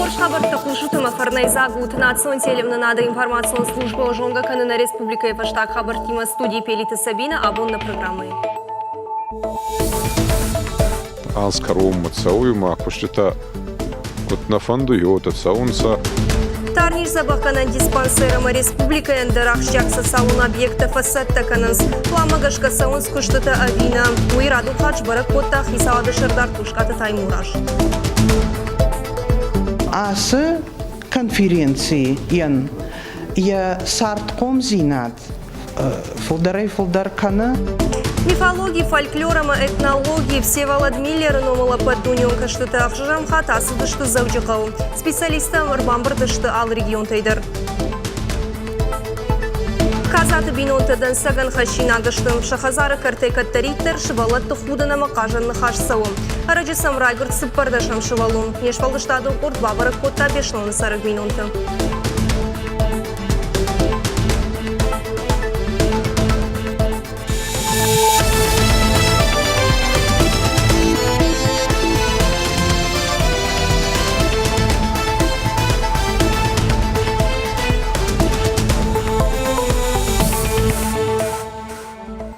Хорз хабӕрттӕ хъусут ӕмӕ фӕрнӕйдзаг ут. Национ телеуынынады информацион службӕ зонгӕ кӕны нӕ республикӕйы фӕстаг хабӕрттимӕ студийы Пелиты Сабина абон нӕ программӕйы. Аз кӕронмӕ цӕуй ма куститӕ куд нӕ фӕндуй, уотӕ цӕунцӕ. Тарниз дзӕбӕхгӕнӕн диспансер ӕмӕ республикӕйӕн дӕр ахсджиаг социалон объекттӕ фӕцӕттӕ кӕнынц. Пламӕ гӕсгӕ цӕуынц куыстытӕ ӕви нӕ, уый радон хатт сбӕрӕг кодта хицауады сӕрдар Тускъаты Таймураз. Ацы конференцийӕн йӕ цардхъомдзинад фылдӕрӕй-фылдӕр кӕны. Мифологи, фольклор ӕмӕ этнологи Всеволод Миллеры номыл ӕппӕтдунеон куыстытӕ ӕхсӕзӕм хатт ацыдысты Дзӕуджыхъӕуы. Специалисттӕ ӕрбамбырд сты алы регионтӕй дӕр. Казаты бинонтӕ дӕнцӕгӕн хӕссинаг сты. Сӕ хӕдзары кӕртӕй кӕддӕриддӕр сывӕллӕтты худын ӕмӕ хъазӕн ныхас цӕуы. Ӕрӕджы сӕм райгуырд цыппӕрдӕсӕм сывӕллон. Не сфӕлдыстадон къорд бабӕрӕг кодта Беслӕны цӕрӕг бинонты.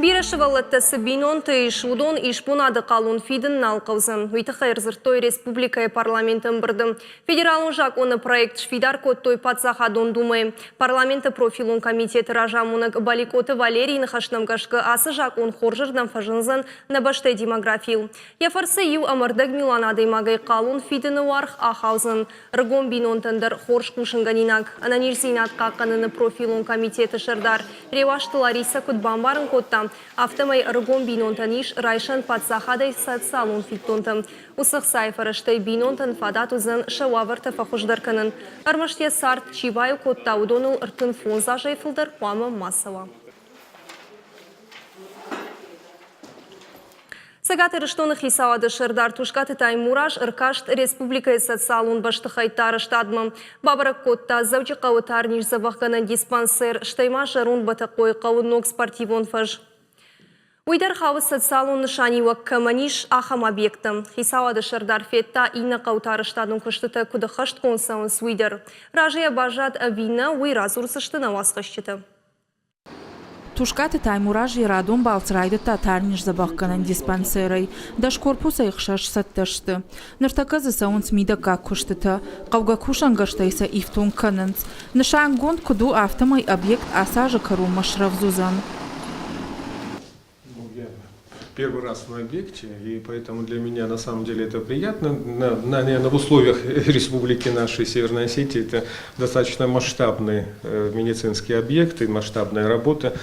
Бирӕ сывӕллӕттӕ цы бинонты ис, уыдон исбонады хъалон фидын нал хъӕудзӕн. Уый тыххӕй ӕрдзырдтой республикӕйы парламенты ӕмбырды. Федералон закъоны проект сфидар кодтой Паддзахадон Думӕйы. Парламенты профилон комитеты разамонӕг Баликъоты Валерийы ныхӕстӕм гӕсгӕ ацы закъон хорзырдӕм фӕзындзӕн нӕ бӕстӕйы демографийыл. Йӕ фӕрцы иу ӕмӕ ӕрдӕг милуан адӕймагӕй хъалон фидыны уаргъ ахаудзӕн. Ӕрыгон бинонтӕн дӕр хорз хъусынгӕнинаг. Ӕнӕниздзинад хъахъхъӕныны профилон комитеты сӕрдар Реуазты Ларисӕ куыд бамбарын кодта, афтӕмӕй ӕрыгон бинонтӕн ис райсӕн паддзахадӕй социалон фиддонтӕ. Уыцы ӕхцайы фӕрӕзтӕй бинонтӕн фадат уыдзӕн сӕ уавӕртӕ фӕхуыздӕр кӕнын. Ӕрмӕст йӕ цард чи баиу кодта, уыдоныл 35 азӕй фылдӕр хъуамӕ ма цӕуа. Цӕгат Ирыстоны хицауады сӕрдар Тускъаты Таймураз ӕркаст республикӕйы социалон бӕстыхӕйтты арӕзтадмӕ. Бабӕрӕг кодта Дзӕуджыхъӕуы тарниздзӕбӕхгӕнӕн диспансер, стӕй ма зӕронд Бӕтӕхъойы хъӕуы ног спортивон фӕз. Уый дӕр хауы социалон нысаниуӕг кӕмӕн ис, ахӕм объекттӕм. Хицауады сӕрдар федта, иннӕ хъӕуты арӕзтадон куыстытӕ куыд ӕххӕстгонд цӕуынц, уый дӕр. Разыйӕ баззад ӕви нӕ, уый радзурдзысты нӕ уацхӕсджытӕ. Тускъаты Таймураз йӕ радон балц райдыдта тарниздзӕбӕхгӕнӕн диспансерӕй. Дӕс корпусӕй хсӕз цӕттӕ сты. Ныртӕккӕ дзы цӕуынц мидӕггаг куыстытӕ. Хъӕугӕ кусӕнгӕрзтӕй сӕ ифтонг кӕнынц. Нысангонд куыд у, афтӕмӕй объект ацы азы кӕронмӕ срӕвдз уыдзӕн. Первый раз на объекте, и поэтому для меня на самом деле это приятно. Наверное, в условиях республики нашей Северной Осетии это достаточно масштабный медицинский объект и масштабная работа.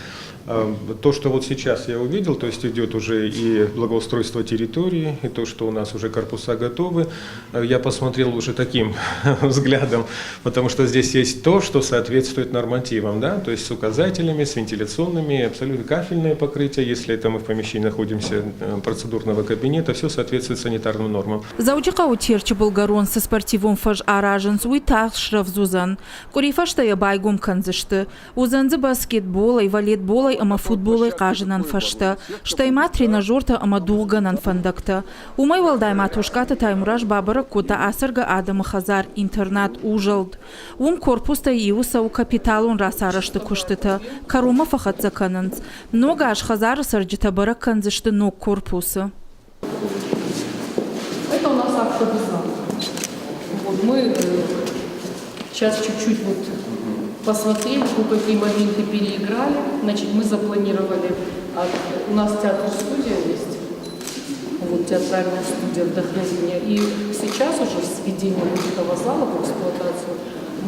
То, что вот сейчас я увидел, то есть идет уже и благоустройство территории, и то, что у нас уже корпуса готовы, я посмотрел уже таким взглядом, потому что здесь есть то, что соответствует нормативам, да, то есть с указателями, с вентиляционными, абсолютно кафельное покрытие, если это мы в помещении находимся процедурного кабинета, все соответствует санитарным нормам. Дзӕуджыхъӕуы Терчы былгӕрон цы спортивон фӕз аразынц, уый тагъд срӕвдз уыдзӕн. Къуыри фӕстӕ йӕ байгом кӕндзысты. Уыдзӕн дзы баскетболӕй, волейболӕй ӕмӕ футболӕй хъазынӕн фӕзтӕ, стӕй ма тренажертӕ ӕмӕ дугъгӕнӕн фӕндӕгтӕ. Уымӕй уӕлдай ма Тускъаты Таймураз бабӕрӕг кодта ацӕргӕ адӕмы хӕдзар-интернат «Узӕлд». Уым корпустӕй иуы цӕуы капиталон рацарӕзты куыстытӕ, кӕронмӕ фӕхӕццӕ кӕнынц. Ног аз хӕдзары цӕрджытӕ бӕрӕг кӕндзысты ног корпусы. Это у нас актовый зал. Вот мы сейчас чуть-чуть вот посмотрели, кое-какие моменты переиграли. Значит, мы запланировали, у нас театр-студия есть, вот театральная студия вдохновения. И сейчас уже с введением вот этого зала в эксплуатацию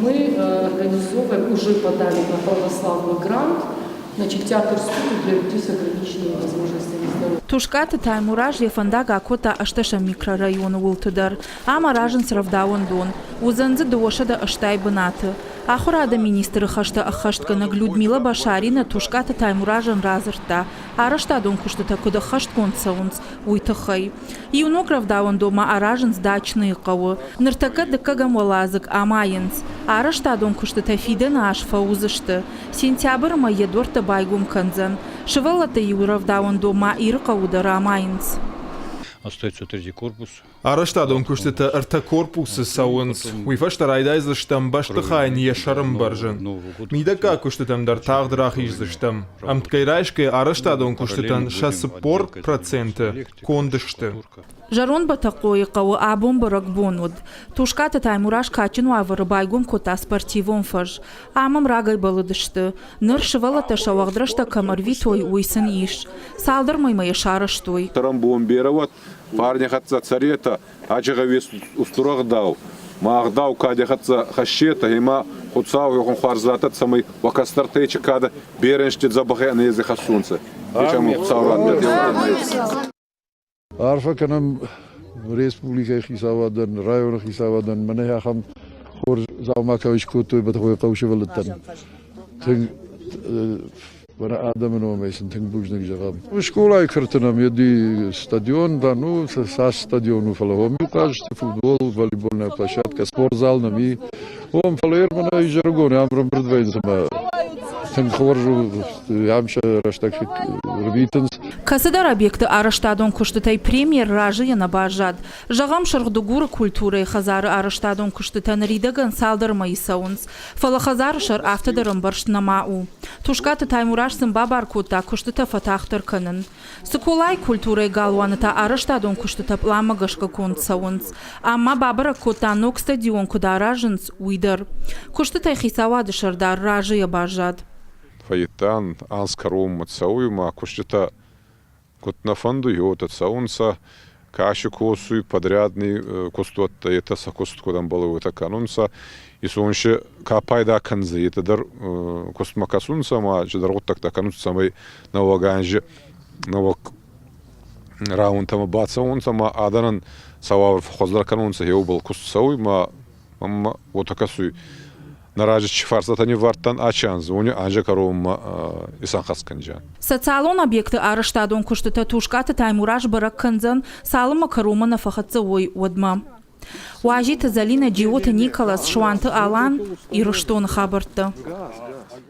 мы организовываем, уже подали на православный грант, значит, театр-студию для людей с ограниченными возможностями здоровья. Тускъаты Таймураз йӕ фӕндаг акодта ӕстӕсӕм микрорайоны уылты дӕр. Ам аразынц рӕвдауӕндон. Уыдзӕн дзы 280 бынаты. Ахуырады министры хӕстӕ ӕххӕстгӕнӕг Людмила Башарина Тускъаты Таймуразӕн радзырдта, арӕзтадон куыстытӕ куыд ӕххӕстгонд цӕуынц, уый тыххӕй. Иу ног рӕвдауӕндон ма аразынц Дачныйы хъӕуы. Ныртӕккӕ дыккӕгӕм уӕладзыг амайынц. Арӕзтадон куыстытӕ фидӕны аз фӕуыдзысты. Сентябры мӕй йӕ дуӕрттӕ байгом кӕндзӕн. Сывӕллӕтты иу рӕвдауӕндон ма Ирыхъӕуы дӕр амайынц. Остается третий корпус. Арӕзтадон куыстытӕ ӕртӕ корпусы цӕуынц. Уый фӕстӕ райдайдзыстӕм бӕстыхайӕн йӕ сӕр ӕмбӕрзын. Мидӕггаг куыстытӕм дӕр тагъд рахиздзыстӕм. Ӕмткӕй райсгӕ арӕзтадон куыстытӕн сӕ 40% конд сты. Зӕронд Бӕтӕхъойы хъӕуы абон бӕрӕгбон уыд. Тускъаты Таймураз кадджын уавӕры байгом кодта спортивон фӕз. Ам ӕм рагӕй бӕллыдысты. Ныр сывӕллӕттӕ сӕ уӕгъд рӕстӕг кӕм ӕрвитой, уый сын ис. Цалдӕр мӕймӕ йӕ сарӕзтой. Цӕрӕнбон берӕ уӕд, фарни хӕццӕ цӕретӕ, ачи гъӕуи устур ӕгъдау, ма ӕгъдау кади хӕццӕ хӕссетӕ, ӕма Хуцау еухон хуарз раттӕд, цӕмӕй уӕ кӕстӕртӕ ечи кадӕ берӕ ӕнзти дзӕбӕхӕй ӕнӕнезӕй хӕссунцӕ. Ечи Хуцау раттӕд. Арфӕ кӕнӕм республикӕйы хицауадӕн, районы хицауадӕн, мӕнӕ ахӕм хорз дзаума кӕй скодтой Бӕтӕхъойы хъӕуы сывӕллӕттӕн. Тынг мӕнӕ адӕмы номӕй сын тынг бузныг зӕгъӕм. Скъолайы кӕрты нӕм еди стадион да, ну, цас стадион у, фӕлӕ уым иу хъазты футбол, волейбольная площадка, спортзал нӕм и. Уым, фӕлӕ мӕнӕ изӕрыгон ам ӕрӕмбырд вӕййынц ӕмӕ тынг хорз у, ам сӕ рӕстӕг рвитынц. Кӕцыдӕр объекты арӕзтадон куыстытӕй премьер разыйӕ нӕ баззад. Зӕгъӕм, Сырх-Дыгуры культурӕйы хӕдзары арӕзтадон куыстытӕ ныридӕгӕн цалдӕр мӕйы цӕуынц. Фӕлӕ хӕдзары сӕр афтӕ дӕр ӕмбӕрзт нӕма у. Тускъаты Таймураз сын бабар кодта куыстытӕ фӕтагъддӕр кӕнын. Цыколайы культурӕйы галуаны та арӕзтадон куыстытӕ пъланмӕ гӕсгӕ конд цӕуынц. Ам ма бабӕрӕг кодта, ног стадион куыд аразынц, уый дӕр. Куыстытӕй хицауады сӕрдар разыйӕ баззад. Фӕййидтан анз кӕронмӕ цӕуй ма куститӕ куд нӕ фӕндуй, уотӕ цӕунцӕ. Каши косуй, подрядный кустуӕттӕ, етӕ сӕ куст куд ӕмбӕлуй, уотӕ кӕнунцӕ. Исонси ка пайда кӕндзӕй, етӕ дӕр кустмӕ кӕсунцӕ ӕма цидӕр гъуддӕгтӕ кӕнунцӕ, цӕмӕй нӕуӕг анзи нӕуӕг рауӕнтӕмӕ бацӕуонцӕ ӕма адӕнӕн сӕ уавӕр фӕххуӕздӕр кӕнонцӕ, еубӕл куст цӕуй ма мӕмӕ уотӕ кӕсуй, нӕ рази чи фарстатӕ ниввардтан ачи анз, уони анзи кӕронмӕ исӕнхӕст кӕнджиан. Социалон объекты арӕзтадон куыстытӕ Тускъаты Таймураз бӕрӕг кӕндзӕн, цалынмӕ кӕронмӕ нӕ фӕхӕццӕ уой, уӕдмӕ. Уазиты Зӕлинӕ, Джиоты Николас, Суанты Алан, Ирыстоны хабӕрттӕ.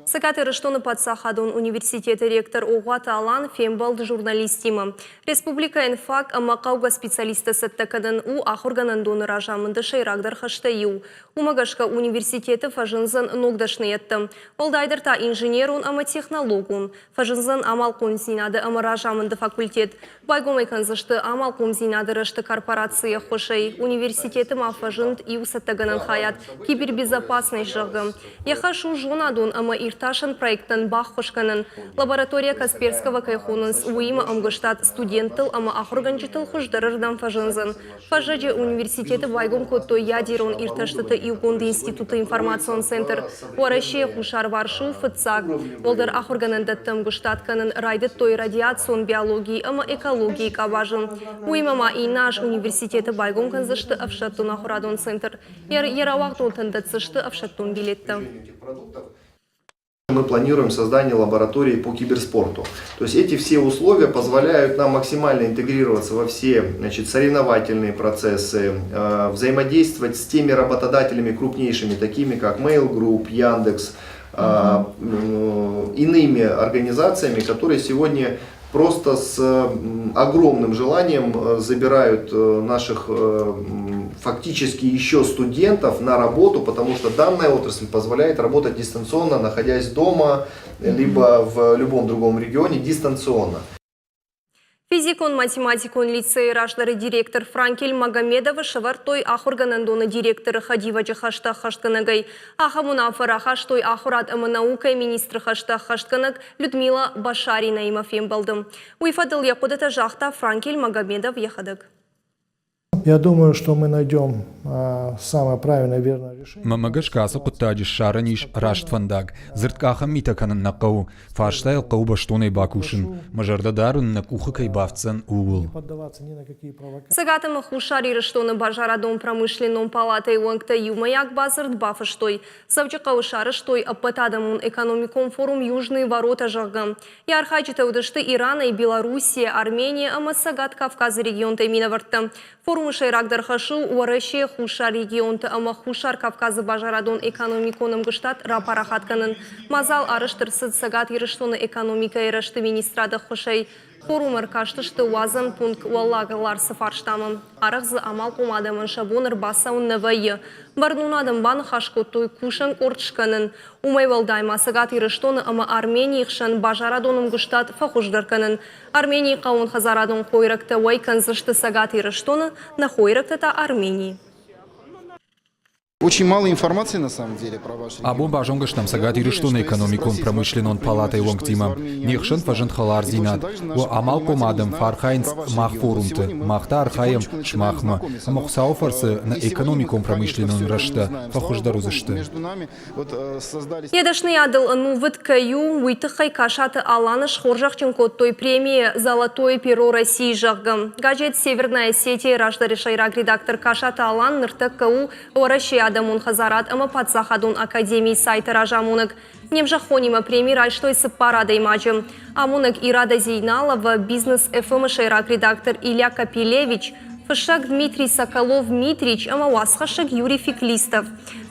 Цӕгат Ирыстоны паддзахадон университеты ректор Огъуаты Алан фембӕлд журналисттимӕ. Республикӕйӕн фаг ӕмӕ хъӕугӕ специалисттӕ цӕттӕ кӕнын у ахуыргӕнӕндоны разамынды сӕйрагдӕр хӕстӕй иу. Уымӕ гӕсгӕ университеты фӕзындзӕн ног дӕсныйӕдтӕ, уӕлдайдӕр та инженерон ӕмӕ технологон. Фӕзындзӕн амалхъомдзинады ӕмӕ разамынды факультет. Байгом ӕй кӕндзысты амалхъомдзинады рӕзты корпорацийы ӕххуысӕй. Университеты ма фӕзынд иу цӕттӕгӕнӕн хайад «Кибербезопасность», зӕгъгӕ. Йӕ хӕс у зонадон ӕмӕ иртасӕн проекттӕн баххуыс кӕнын. Лаборатория Касперского кӕй хонынц, уыимӕ ӕмгуыстад студенттыл ӕмӕ ахуыргӕнджытыл хуыздӕрырдӕм фӕзындзӕн. Фӕззӕджы университеты байгом кодтой ядерон иртӕстыты иугонд институты информацион центр. Уӕрӕсейы хуссарварс у фыццаг. Уӕлдӕр ахуыргӕнӕндӕтты ӕмгуыстад кӕнын райдыдтой радиацион биологийы ӕмӕ экологийы къабазы. Уыимӕ ма иннӕ аз университеты байгом кӕндзысты ӕфсӕддон ахуырадон центр. Йӕ рауагъдонтӕн дӕтдзысты ӕфсӕддон билеттӕ. Мы планируем создание лаборатории по киберспорту. То есть эти все условия позволяют нам максимально интегрироваться во все, значит, соревновательные процессы, взаимодействовать с теми работодателями крупнейшими, такими как Mail Group, Яндекс, иными организациями, которые сегодня просто с огромным желанием забирают наших фактически еще студентов на работу, потому что данная отрасль позволяет работать дистанционно, находясь дома, либо в любом другом регионе дистанционно. Физикон-математикон лицейы раздӕры директор Франкель Магомедовы сӕвӕрдтой ахуыргӕнӕндоны директоры хӕдивӕджы хӕстӕ ӕххӕстгӕнӕгӕй. Ахӕм уынаффӕ рахастой ахуырад ӕмӕ наукӕйы министры хӕстӕ ӕххӕстгӕнӕг Людмила Башаринаимӕ фембӕлды. Уый фӕдыл йӕ хъуыдытӕ загъта Франкель Магомедов йӕхӕдӕг. Я думаю, что мы найдем самое правильное верное решение. Мӕнмӕ гӕсгӕ ацы хъуыддаджы ссарӕн ис раст фӕндаг. Дзырдкъахӕн митӕ кӕнын нӕ хъӕуы, фарстайыл хъӕуы бӕстонӕй бакусын. Мӕ зӕрдӕ дарын, нӕ къухы кӕй бафтдзӕн, ууыл. Цӕгат ӕмӕ Хуссар Ирыстоны базарадон-промышленнон палатӕйы уӕнгтӕ иумӕйаг бадзырд бафыстой. Дзӕуджыхъӕуы сарӕзтой ӕппӕтадӕмон экономикон форум «Южные ворота», зӕгъгӕ. Йӕ архайджытӕ уыдысты Иранӕй, Белоруссийӕ, Арменийӕ ӕмӕ Цӕгат Кавказы регионтӕй минӕвӕрттӕ. Форумы сӕйрагдӕр хӕс у Уӕрӕсейы хуссар регионты ӕмӕ Хуссар Кавказы базарадон-экономикон ӕмгуыстад рапарахат кӕнын. Мадзал арӕзт ӕрцыд Цӕгат Ирыстоны экономикӕйы рӕзты министрады ӕххуысӕй. Форумы ӕркастысты уадзӕн пункт Уӕллаг Ларсы фарстамӕ. Арӕх дзы амалхъом адӕмӕн сӕ бон ӕрбацӕуын нӕ вӕййы. Бӕрнон адӕм баныхас кодтой кусӕн къорд скӕнын. Уымӕй уӕлдай ма Цӕгат Ирыстоны ӕмӕ Арменийы хсӕн базарадон ӕмгуыстад фӕхуыздӕр кӕнын. Арменийы хъӕууонхӕдзарадон хойрӕгтӕ уӕй кӕндзысты Цӕгат Ирыстоны, нӕ хойрӕгтӕ та Арменийы. Очень мало информации на самом деле про ваш Абон базонгӕ стӕм Цӕгат Ирыстоны экономикон-промышленнон палатӕйы уӕнгтимӕ. Не хсӕн фӕзынд хӕлардзинад. Уӕ амалхъом адӕм фӕархайынц мах форумты, мах та архайӕм сымахмӕ. Ӕмӕ Хуыцауы фӕрцы нӕ экономикон-промышленнон рӕзтӕ фӕхуыздӕр уыдзысты. Йӕ дӕсныйадыл ӕнувыд кӕй у, уый тыххӕй Касаты Аланы схорзӕхджын кодтой премийӕ «Золотое перо России», зӕгъгӕ. Газет «Северная Осетия» раздӕры сӕйраг редактор Касаты Алан ныртӕккӕ у Уӕрӕсейы адӕмон хӕдзарад ӕмӕ паддзахадон академийы сайты разамонӕг. Не мзӕххонимӕ преми райстой цыппар адӕймаджы. Амонӕг Ирада Зейналова, Бизнес ФМ-ы сӕйраг редактор Илья Капелевич, фыссӕг Дмитрий Соколов-Митрич ӕмӕ уацхӕссӕг Юрий Феклистов.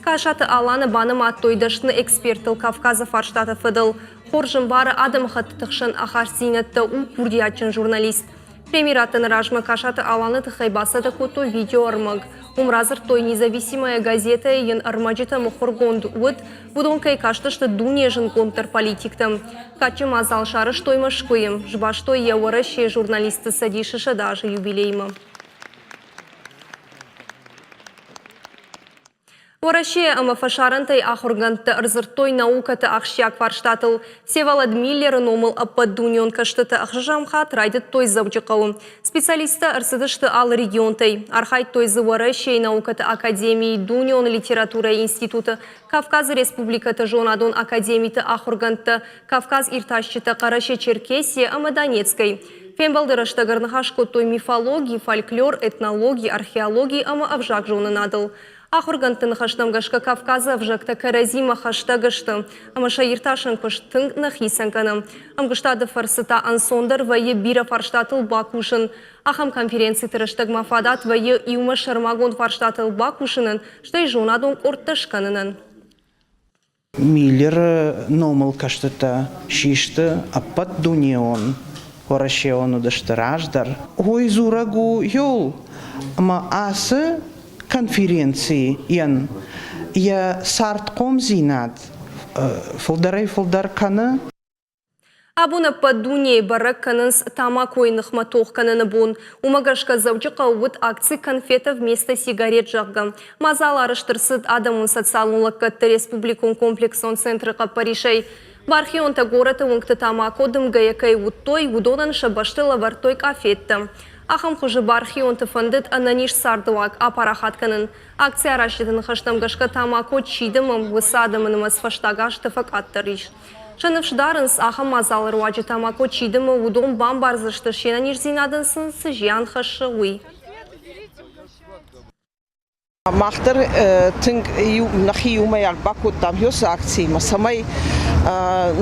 Касаты Аланы банымадтой дӕсны экспертыл Кавказы фарстаты фӕдыл. Хорз ӕмбары адӕмыхӕттыты хсӕн ахастдзинӕдтӕ, у курдиатджын журналист. Преми раттыны размӕ Касаты Аланы тыххӕй бацӕттӕ кодтой видеоӕрмӕг. Уым радзырдтой, Независимая газета-йы йын ӕрмӕджытӕ мыхуыргонд уыд, уыдон кӕй кастысты дунейы зындгонддӕр политиктӕм. Кадджын мадзал сарӕзтой Мӕскуыйы, сбастой йӕ Уӕрӕсейы журналистты цӕдисы 100 азы юбилеймӕ. Уӕрӕсейы ӕмӕ фӕсарӕнтӕй ахуыргӕндтӕ ӕрдзырдтой наукӕты ахсджиаг фарстатыл. Всеволод Миллеры номыл ӕппӕтдунеон кӕстыты ӕхсӕзӕм хатт райдыдтой Дзӕуджыхъӕуы. Специалисттӕ ӕрцыдысты алы регионтӕй. Архайдтой дзы Уӕрӕсейы наукӕты академийы, дунеон литературӕйы институты, Кавказы республикӕты зонадон академиты ахуыргӕндтӕ, Кавказ иртасджытӕ Хъӕрӕсе-Черкесийӕ ӕмӕ Донецкӕй. Фембӕлды рӕстӕг ӕрныхас кодтой мифологи, фольклор, этнологи, археологи ӕмӕ ӕвзагзонынадыл. Ахуыргӕндты ныхӕстӕм гӕсгӕ Кавказы ӕвзӕгтӕ кӕрӕдзимӕ хӕстӕг сты ӕмӕ сӕ иртасӕн куыст тынг нӕ хицӕн кӕны. Ӕмгуыстады фӕрцы та ӕнцондӕр вӕййы бирӕ фарстатыл бакусын. Ахӕм конференциты рӕстӕгмӕ фадат вӕййы иумӕ сӕрмагонд фарстатыл бакусынӕн, стӕй зонадон къордтӕ скӕнынӕн. Миллеры номыл кӕстытӕ систы ӕппӕтдунеон уӕрӕсеон уыдысты раздӕр. Уый дзурӕг у иуыл, ӕмӕ ацы конференцийӕн йӕ цардхъомдзинад фылдӕрӕй-фылдӕр кӕны. Абон ӕппӕт дунейы бӕрӕг кӕнынц тамакойы ныхмӕ тох кӕныны бон. Уымӕ гӕсгӕ Дзӕуджыхъӕуы уыд акци «Конфета вместо сигарет», зӕгъгӕ. Мадзал арӕзт ӕрцыд адӕмон социалон лӕггӕдты республикон комплексон центры хъӕппӕрисӕй. Бархионтӕ горӕты уынгты тамако дымгӕйӕ кӕй уыдтой, уыдонӕн сӕ бӕсты лӕвӕрдтой къафеттӕ. Ахӕм хуызы бархионты фӕндыд ӕнӕниз цардыуаг апарахат кӕнын. Акци аразджыты ныхӕстӕм гӕсгӕ тамако чи дымы, уыцы адӕмы нымӕц фӕстаг азты фӕкъаддӕр ис. Сӕ ныфс дарынц, ахӕм мадзалы руаджы тамако чи дымы, уыдон бамбардзысты, се нӕниздзинадӕн сын цы зиан хӕссы, уый. Мах дӕр тынг нӕхи иумӕйаг бакодтам уыцы акциимӕ, цӕмӕй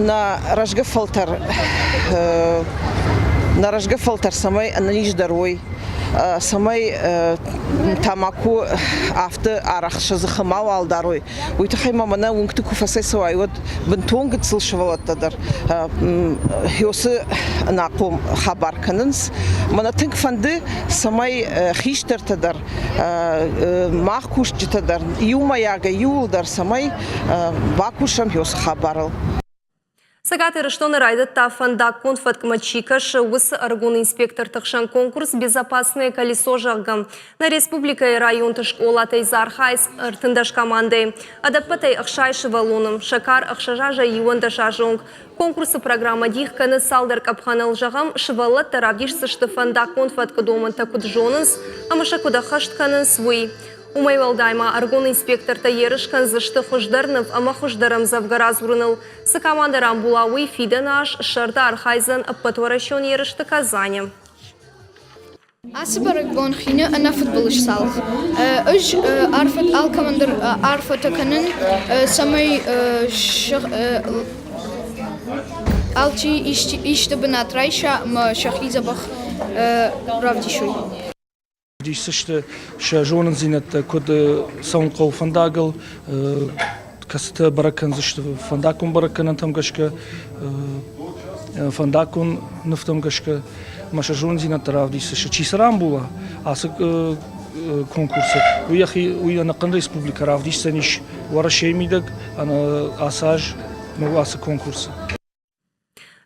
нӕ рӕзгӕ фӕлтӕр нӕ рӕзгӕ фӕлтӕр цӕмӕй ӕнӕниздӕр уой, цӕмӕй тамако афтӕ арӕх сӕ дзыхы мауал дарой, Уый тыххӕй ма мӕнӕ уынгты куы фӕцӕйцӕуай, уӕд бынтон гыццыл сывӕллӕттӕ дӕр уыцы ӕнахъом хабар кӕнынц. Мӕнӕ тынг фӕнды, цӕмӕй хистӕртӕ дӕр, мах кусджытӕ дӕр иумӕйагӕй иууылдӕр цӕмӕй бакусӕм уыцы хабарыл. Цӕгат Ирыстоны райдыдта фӕндаггон фӕткмӕ чи кӕсы, уыцы ӕрыгон инспекторты хсӕн конкурс «Безопасное колесо», зӕгъгӕ. Нӕ республикӕйы районты скъолатӕй дзы архайынц 13 командӕйы. Ӕдӕппӕтӕй 60 сывӕллоны, сӕ кар 6 азӕй 11 азы онг. Конкурсы программӕ дих кӕны цалдӕр къӕпхӕныл. Зӕгъӕм, сывӕллӕттӕ равдисдзысты фӕндаггон фӕткы домӕнтӕ куыд зонынц ӕмӕ сӕ куыд ӕххӕст кӕнынц, уый. Уымӕй уӕлдай ма ӕрыгон инспектортӕ ерыс кӕндзысты хуыздӕр ныв ӕмӕ хуыздӕр ӕмдзӕвгӕ радзурыныл. Цы командӕ рамбула, уый фидӕны аз сӕрды архайдзӕн ӕппӕтуӕрӕсеон ерысты Казаны. Ацы бӕрӕгбон хины ӕнӕфыдбылыз цалх. Ӕз арфӕ алкӕмӕн дӕр арфӕтӕ кӕнын, цӕмӕй алчи исты бынат райса ӕмӕ сӕхи дзӕбӕх равдисой. Дисдзысты сӕ зонындзинӕдтӕ, куыд цӕуын хъӕуы фӕндагыл, кӕцытӕ бӕрӕг кӕндзысты фӕндаггон бӕрӕггӕнӕнтӕм гӕсгӕ. фӕндаггон нывтӕм гӕсгӕ ӕмӕ сӕ зонддзинӕдтӕ равдисдзысты. Чи цы рамбула ацы конкурсы, уый йӕхи уый ӕнӕхъӕн республикӕ равдисдзӕнис Уӕрӕсейы мидӕг ацы аз ацы конкурсы.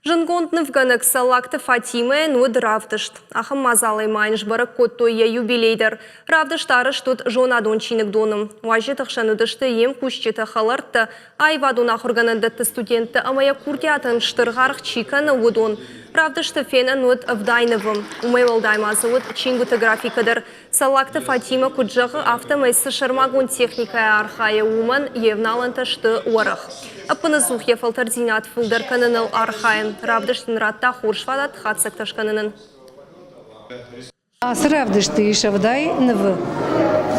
Зындгонд нывгӕнӕг Цӕллагты Фатимӕйӕн уыд равдыст. Ахӕм мадзалӕй ма йын сбӕрӕг кодтой йӕ юбилей дӕр. Равдыст арӕзт уыд зонадон чиныгдоны. Уазджыты хсӕн уыдысты йе мкусджытӕ, хӕлӕрттӕ, аивадон ахуыргӕнӕндӕтты студенттӕ ӕмӕ йӕ курдиатӕн стыр аргъ чи кӕны, уыдон. Равдысты фенӕн уыд 70 нывы. Уымӕй уӕлдай ма дзы уыд чингуыты графикӕ дӕр. Цӕллагты Фатимӕ куыд зӕгъы, афтӕмӕй цы сӕрмагонд техникӕйӕ архайы, уымӕн йе вналӕнтӕ сты уӕрӕх. Ӕппынӕдзух йӕ фӕлтӕрддзинад фылдӕр кӕныныл архайы. Равдыст ын радта хорз фадат хатдзӕгтӕ скӕнынӕн. Ацы равдысты ис 70 нывы.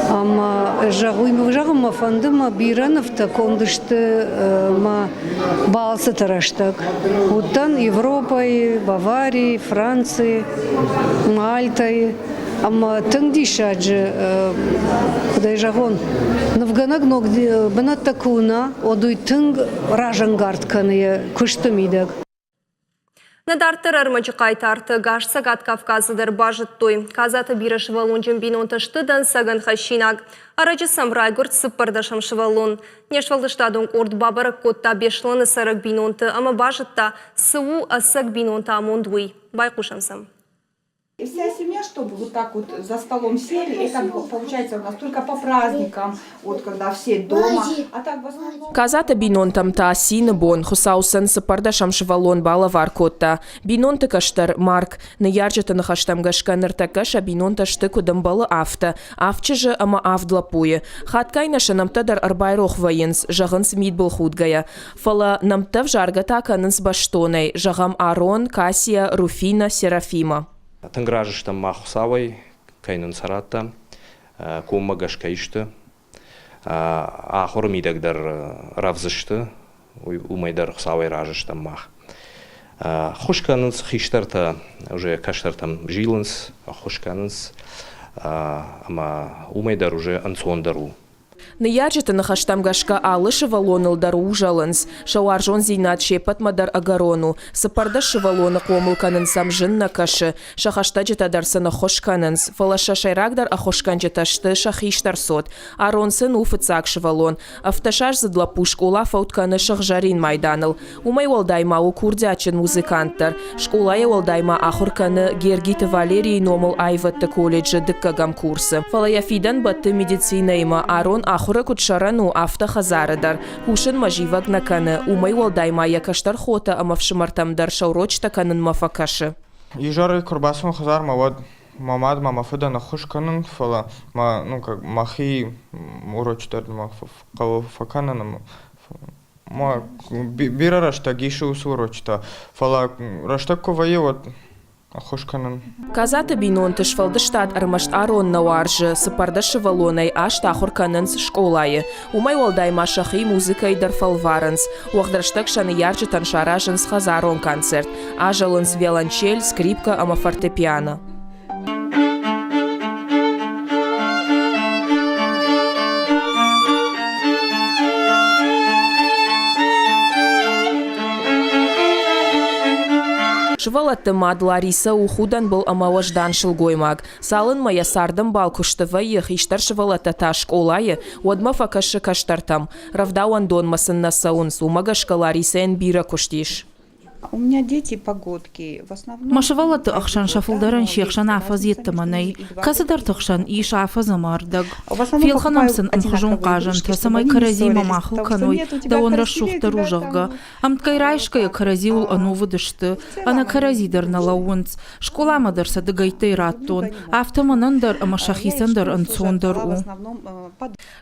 Ӕмӕ зӕгъын мӕ фӕнды, мӕ бирӕ нывтӕ конд сты мӕ балцыты рӕстӕг. Уыдтӕн Европӕйы, Баварийы, Францийы, Мальтӕйы. Ӕмӕ тынг диссаджы, куыд ӕй зӕгъон, нывгӕнӕг ног бынӕттӕ куы уына, уӕд уый тынг разӕнгард кӕны йӕ куысты мидӕг. Нӕ дарддӕр ӕрмӕджы хъайтартӕ гас Цӕгат Кавказы дӕр базыдтой. Казаты бирӕсывӕллонджын бинонтӕ сты дӕнцӕгӕн хӕссинаг. Ӕрӕджы сӕм райгуырд цыппӕрдӕсӕм сывӕллон. Не сфӕлдыстадон къорд бабӕрӕг кодта Беслӕны цӕрӕг бинонты ӕмӕ базыдта, цы у ӕцӕг бинонты амонд, уый. Байхъусӕм сӕм. И вся семья, чтобы вот так вот за столом сели, это получается у нас только по праздникам, вот когда все дома. А так в основном... Казаты бинонтӕм та цины бон Хуыцау сын цыппӕрдӕсӕм сывӕллон балӕвар кодта. Бинонты кӕстӕр Марк, ныййарджыты ныхӕстӕм гӕсгӕ ныртӕккӕ сӕ бинонтӕ сты куыд ӕмбӕлы, афтӕ. Авд чызджы ӕмӕ авд лӕппуйы. Хатгай нӕ сӕ нӕмттӕ дӕр ӕрбайрох вӕййынц, зӕгъынц мидбылхудгӕйӕ. Фӕлӕ нӕмттӕ взаргӕ та кӕнынц бӕстонӕй, зӕгъӕм, Арон, Кассия, Руфина, Серафима. Тынг разы стӕм мах Хуыцауӕй, кӕй нын сӕ радта, коммӕгӕс кӕй сты. Ахуыры мидӕг дӕр рӕвдз сты, уымӕй дӕр Хуыцауӕй разы стӕм мах. Ӕххуыс кӕнынц хистӕртӕ, уже кӕстӕртӕм зилынц, ӕххуыс кӕнынц, ӕмӕ уымӕй дӕр уже ӕнцондӕр у. Ныййарджыты ныхӕстӕм гӕсгӕ алы сывӕллоныл дӕр узӕлынц. Сӕ уарзондзинад се ппӕтмӕ дӕр ӕгӕрон у. 14 сывӕллоны хъомыл кӕнын сӕм зын нӕ кӕсы. Сӕ хӕстӕджытӕ дӕр сын ӕххуыс кӕнынц, фӕлӕ сӕ сӕйрагдӕр ӕххуысгӕнджытӕ сты сӕ хистӕр цот. Арон сын у фыццаг сывӕллон. Ӕвддӕсаздзыд лӕппу скъола фӕуд кӕны сыгъзӕрин майданыл. Уымӕй уӕлдай ма у курдиатджын музыкант дӕр. Скъолайӕ уӕлдай ма ахуыр кӕны Гергиты Валерийы номыл аивӕдты колледжы дыккӕгӕм курсы. Фӕлӕ йӕ фидӕн бӕтты медицинӕимӕ. Арон ахуыры куыд сӕрӕн у, афтӕ хӕдзары дӕр. Кусынмӕ зивӕг нӕ кӕны. Уымӕй уӕлдай ма йӕ кӕстӕр хотӕ ӕмӕ фсымӕртӕм дӕр сӕ урочытӕ кӕнынмӕ фӕкӕсы. Изӕрӕй куы рбацӕуын хӕдзармӕ, уӕд мӕ мад ма мӕ фыдӕн ӕххуыс кӕнын, фӕлӕ мӕ, ну, как, мӕхи урочы дӕр мӕ хъӕуы фӕкӕнын ӕмӕ Бирӕ рӕстӕг исы уыцы урочытӕ, фӕлӕ рӕстӕг куы вӕййы, уӕд ӕххуыс кӕнын. Казаты бинонты сфӕлдыстад ӕрмӕст Арон нӕ уарзы, 14 сывӕллонӕй аст ахуыр кӕнынц скъолайы. Уымӕй уӕлдай ма сӕхи музыкӕйы дӕр фӕлварынц. Уӕгъд рӕстӕг сӕ ныййарджытӕн саразынц хӕдзарон концерт. Азӕлынц виолончель, скрипкӕ ӕмӕ фортепиано. Сывӕллӕтты мад Ларисӕ у худӕнбыл ӕмӕ уӕздан сылгоймаг. Цалынмӕ йӕ цардӕмбал куысты вӕййы, хистӕр сывӕллӕттӕ та скъолайы, уӕдмӕ фӕкӕсы кӕстӕртӕм. Рӕвдауӕндонмӕ сын нӕ цӕуынц, уымӕ гӕсгӕ Ларисӕйӕн бирӕ куыст ис. У меня дети погодки. В основном... Мӕ сывӕллӕтты ӕхсӕн сӕ фылдӕрӕн се хсӕн афӕдз йеддӕмӕ нӕй. Кӕцыдӕрты хсӕн ис афӕдз ӕмӕ ӕрдӕг. Фелхӕнӕм сын ӕмхуызон хъазӕнтӕ, цӕмӕй кӕрӕдзимӕ ма хыл кӕной, дӕуӕн рӕсугъддӕр у, зӕгъгӕ. Ӕмткӕй райсгӕйӕ кӕрӕдзиуыл ӕнувыд сты, ӕнӕ кӕрӕдзи дӕр нӕ лӕууынц. Скъоламӕ дӕр сӕ дыгӕйттӕй радтон, афтӕ мӕнӕн дӕр ӕмӕ сӕхицӕн дӕр ӕнцондӕр у.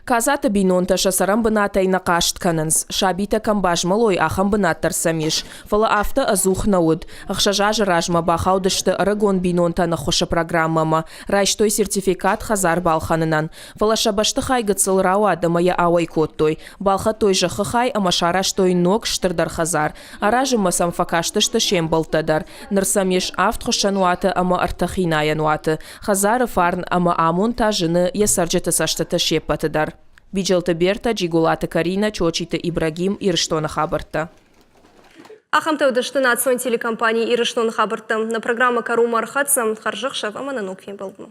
Казаты бинонтӕ сӕ цӕрӕнбынатӕй нӕ хъаст кӕнынц. Сабитӕ кӕм базмӕлой, ахӕм бынат дӕр сӕм ис. Фӕлӕ афтӕ ӕдзух нӕ уыд. Ӕхсӕз азы размӕ бахаудысты ӕрыгон бинонтӕн ӕххуысы программӕмӕ, райстой сертификат хӕдзар балхӕнынӕн. Фӕлӕ сӕ бӕстыхай гыццыл рауад ӕмӕ йӕ ауӕй кодтой. Балхӕдтой зӕххы хай ӕмӕ сарӕзтой ног, стырдӕр хӕдзар. Аразынмӕ сӕм фӕкастысты се мбӕлттӕ дӕр. Ныр сӕм ис авд хуыссӕнуаты ӕмӕ ӕртӕ хинайӕн уаты. Хӕдзары фарн ӕмӕ амонд та зыны йӕ цӕрджыты цӕстыты се ппӕты дӕр. Биджелты Бертӕ, Джиголаты Каринӕ, Чочиты Ибрагим, Ирыстоны хабӕрттӕ. Ахӕмтӕ уыдысты национ телекомпани Ирыстоны хабӕрттӕ. Нӕ программӕ кӕронмӕ ӕрхӕццӕ. Хӕрзӕхсӕв ӕмӕ нӕ ног фембӕлдмӕ.